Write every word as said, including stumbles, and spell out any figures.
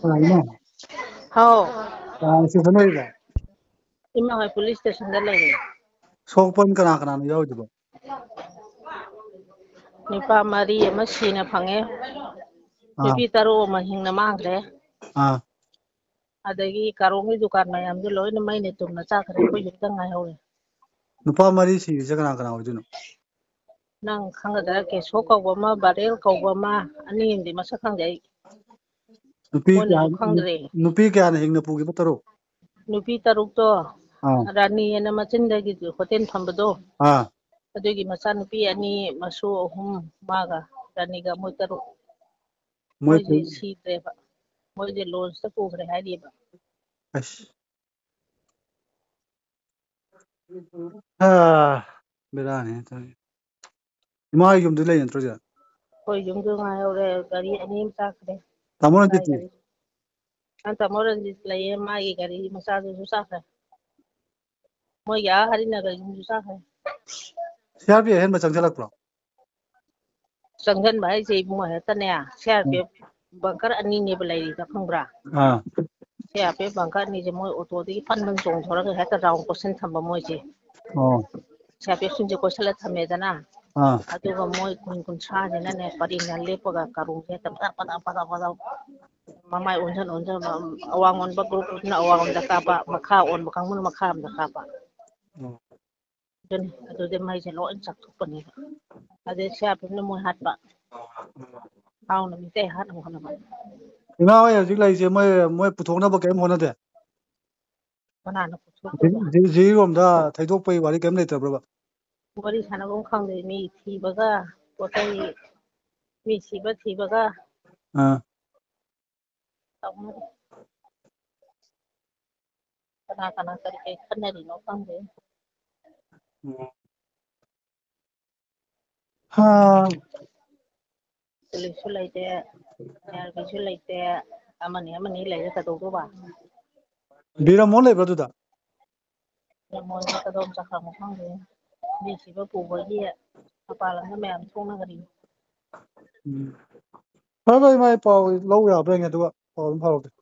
ꯀꯅꯥꯒꯤꯅꯣ? ꯍꯥꯎ꯫ ꯀꯅꯥꯅ ꯁꯤꯗ ꯂꯩꯔꯤꯕ? ꯏꯃꯥ ꯍꯣꯏ ꯄꯨꯂꯤꯁ ꯁ꯭ꯇꯦꯁꯟꯗ ꯂꯩꯔꯦ꯫ ꯁꯣꯛꯄꯟ ꯀꯅꯥ ꯀꯅꯥꯅꯣ ꯌꯥꯎꯔꯤꯗꯨꯕꯣ? ꯅꯨꯄꯥ ꯃꯔꯤ ꯑꯃ ꯁꯤꯅ ꯐꯪꯉꯦ꯫ ꯑꯥ꯫ ꯅꯨꯄꯤ ꯇꯔꯨꯛ ꯑꯃ ꯍꯤꯡꯅ ꯃꯥꯡꯈ꯭ꯔꯦ꯫ ꯑꯥ꯫ ꯑꯗꯒꯤ ꯀꯥꯔꯣꯡꯒꯤ ꯗꯨꯀꯥꯟ ꯃꯌꯥꯝꯗꯨ ꯂꯣꯏꯅ ꯃꯩꯅ ꯇꯨꯝꯅ ꯆꯥꯈ꯭ꯔꯦ꯫ ꯑꯩꯈꯣꯏ ꯌꯨꯝꯗ ꯉꯥꯏꯍꯧꯔꯦ꯫ ꯅꯨꯄꯥ ꯃꯔꯤ ꯁꯤꯔꯤꯁꯦ ꯀꯅꯥ ꯀꯅꯥ ꯑꯣꯏꯗꯣꯏꯅꯣ? ꯅꯪ ꯈꯪꯒꯗ꯭ꯔꯥ? ꯀꯦꯁꯣ ꯀꯧꯕ ꯑꯃ, ꯕꯥꯔꯦꯜ ꯀꯧꯕ ꯑꯃ, ꯑꯅꯤ ꯑꯃꯗꯤ ꯃꯁꯛ ꯈꯪꯗꯦ ꯑꯩ꯫ ꯅꯨꯄꯤ ꯃꯣꯏꯅꯁꯨ ꯀꯌꯥ-, ꯈꯪꯗ꯭ꯔꯦ꯫ ꯅꯨꯄꯤ ꯀꯌꯥꯅ ꯍꯤꯡꯅ ꯄꯨꯈꯤꯕ? ꯇꯔꯨꯛ? ꯅꯨꯄꯤ ꯇꯔꯨꯛꯇꯣ ꯑꯥ꯫ ꯔꯥꯅꯤ ꯑꯅ ꯃꯆꯤꯟꯗꯒꯤ ꯍꯣꯇꯦꯜ ꯐꯝꯕꯗꯣ, ꯑꯥ꯫ ꯑꯗꯨꯒꯤ ꯃꯆꯥꯅꯨꯄꯤ ꯑꯅꯤ, ꯃꯁꯨ ꯑꯍꯨꯝ, ꯃꯥꯒ ꯔꯥꯅꯤꯒ ꯃꯣꯏ ꯇꯔꯨꯛ꯫ ꯃꯣꯏ ꯃꯣꯏꯁꯦ ꯁꯤꯗ꯭ꯔꯦꯕ꯫ ꯃꯣꯏꯁꯦ ꯂꯣꯟꯁꯇ ꯄꯨꯈ꯭ꯔꯦ ꯍꯥꯏꯔꯤꯕ꯫ ꯑꯁ꯫ ꯑꯥ, ꯕꯦꯔꯥꯅꯤ ꯇꯧꯔꯤ꯫ ꯏꯃꯥ ꯍꯣꯏ ꯌꯨꯝꯗ ꯂꯩ ꯅꯠꯇ꯭ꯔꯣ ꯍꯧꯖꯤꯛ? ꯑꯩꯈꯣꯏ ꯌꯨꯝꯗ ꯉꯥꯏꯍꯧꯔꯦ, ꯒꯥꯔꯤ ꯑꯅꯤ ꯑꯃ ꯆꯥꯈ꯭ꯔꯦ꯫ ꯇꯥꯃꯣ ꯃꯥꯏ ꯔꯟꯖꯤꯠꯇꯤ? ꯒꯥꯔꯤ꯫ ꯑ, ꯇꯥꯃꯣ ꯔꯟꯖꯤꯠ ꯂꯩꯌꯦ, ꯃꯥꯒꯤ ꯒꯥꯔꯤ ꯃꯆꯥꯗꯨꯁꯨ ꯆꯥꯈ꯭ꯔꯦ꯫ ꯃꯣꯏꯒꯤ ꯑꯥ ꯍꯔꯤꯅꯒꯔ ꯌꯨꯝꯁꯨ ꯆꯥꯈ꯭ꯔꯦ꯫ ꯁꯤ ꯑꯥꯔ ꯄꯤ ꯑꯍꯦꯟꯕ ꯆꯪꯁꯤꯜꯂꯛꯄ꯭ꯔꯣ? ꯆꯪꯁꯤꯟꯕ ꯍꯥꯏꯁꯦ ꯏꯕꯨꯡꯉꯣ ꯍꯦꯛꯇꯅꯦ, C R P F bunker ꯑꯅꯤꯅꯦꯕ ꯂꯩꯔꯤꯗꯣ, ꯈꯪꯕ꯭ꯔꯥ? ꯑꯥ꯫ ꯁꯤ ꯑꯥꯔ ꯄꯤ ꯑꯦꯐ ꯕꯪꯀꯔ ꯑꯅꯤꯁꯦ ꯃꯣꯏ ꯑꯣꯇꯣꯗꯒꯤ ꯐꯟ ꯐꯟ ꯆꯣꯡꯊꯣꯔꯒ ꯍꯦꯛꯇ ꯔꯥꯎꯟ ꯀꯣꯏꯁꯟ ꯊꯝꯕ ꯃꯣꯏꯁꯦ꯫ ꯑꯣ꯫ ꯁꯤ ꯑꯥꯔ ꯄꯤ ꯑꯦꯐꯁꯤꯡꯁꯦ ꯀꯣꯏꯁꯜꯂ ꯊꯝꯃꯦꯗꯅ꯫ ꯑꯥ꯫ ꯑꯗꯨꯒ ꯃꯣꯏ ꯀꯨꯟ ꯀꯨꯟꯊ꯭ꯔꯥꯁꯤꯅꯅꯦ ꯄꯔꯦꯡꯅ ꯂꯦꯞꯄꯒ ꯀꯥꯔꯣꯡꯁꯦ ꯍꯦꯛꯇ ꯄꯗꯥ ꯄꯗꯥ ꯄꯗꯥ ꯄꯗꯥ ꯃꯃꯥꯏ ꯑꯣꯟꯁꯤꯟ ꯑꯣꯟꯁꯤꯟ, ꯑꯋꯥꯡ ꯑꯣꯟꯕ ꯒ꯭ꯔꯨꯞ ꯒ꯭ꯔꯨꯞꯅ ꯑꯋꯥꯡ ꯑꯣꯟꯗ ꯀꯥꯞꯄ, ꯃꯈꯥ ꯑꯣꯟꯕ ꯀꯥꯡꯕꯨꯅ ꯃꯈꯥ ꯑꯣꯟꯗ ꯀꯥꯞꯄ꯫ ꯑꯣ꯫ ꯑꯗꯨꯅꯤ, ꯑꯗꯨꯗꯤ ꯃꯩꯁꯦ ꯂꯣꯏ ꯆꯥꯛꯊꯣꯛꯄꯅꯦꯕ꯫ ꯑꯗꯩ ꯁꯤ ꯑꯥꯔ ꯄꯤ ꯑꯦꯐꯅ ꯃꯣꯏ ꯍꯥꯠꯄ꯫ ꯍꯥꯎꯅ ꯃꯤꯇꯩ ꯍꯥꯠꯅꯕ ꯍꯣꯠꯅꯕ꯫ ꯏꯃꯥ ꯍꯣꯏ ꯍꯧꯖꯤꯛ ꯂꯩꯔꯤꯁꯦ ꯃꯣꯏ, ꯃꯣꯏ ꯄꯨꯊꯣꯛꯅꯕ ꯀꯔꯤꯝ ꯍꯣꯠꯅꯗꯦ? ꯀꯅꯥꯅ ꯖꯤ-, ꯄꯨꯊꯣꯛꯇꯣꯏꯕ? ꯖꯤ-, ꯖꯤꯔꯤꯔꯣꯝꯗ ꯊꯩꯗꯣꯛꯄꯒꯤ ꯋꯥꯔꯤ ꯀꯔꯤꯝ ꯂꯩꯇꯕ꯭ꯔꯕ? ꯋꯥꯔꯤ ꯁꯥꯟꯅꯐꯝ ꯈꯪꯗꯦ꯫ ꯃꯤ ꯊꯤꯕꯒ, ꯄꯣꯠ ꯆꯩ, ꯃꯤ ꯁꯤꯕ ꯊꯤꯕꯒ ꯑꯥ꯫ ꯇꯧꯅꯔꯤ꯫ ꯀꯅꯥ ꯀꯅꯥ ꯀꯔꯤ ꯀꯔꯤ ꯈꯟꯅꯔꯤꯅꯣ ꯈꯪꯗꯦ꯫ ꯎꯝ꯫ ꯍꯥ꯫ ꯄꯨꯂꯤꯁꯁꯨ ꯂꯩꯇꯦ, ꯁꯤ ꯑꯥꯔ ꯄꯤꯁꯨ ꯂꯩꯇꯦ, ꯑꯃꯅꯤ ꯑꯃꯅꯤ ꯂꯩꯔꯦ ꯀꯩꯗꯧꯗꯧꯕ? ꯕꯤꯔꯃꯣꯍꯟ ꯂꯩꯕ꯭ꯔꯣ ꯑꯗꯨꯗ? ꯕꯤꯔꯃꯣꯍꯟꯁꯦ ꯀꯗꯣꯝ ꯆꯠꯈ꯭ꯔꯕꯅꯣ ꯈꯪꯗꯦ꯫ ꯃꯤ ꯁꯤꯕ ꯄꯨꯕꯒꯤ ꯃꯄꯥꯟ ꯂꯝꯗ ꯃꯌꯥꯝ ꯊꯣꯛꯅꯈ꯭ꯔꯤ꯫ ꯎꯝ꯫ ꯐꯔꯦ, ꯐꯔꯦ, ꯃꯥꯏ ꯄꯥꯎ ꯂꯧ ꯌꯥꯕ꯭ꯔꯥ ꯌꯦꯡꯉꯦ, ꯑꯗꯨꯒ ꯄꯥꯎ ꯑꯗꯨꯝ ꯐꯥꯎꯔꯛꯀꯦ꯫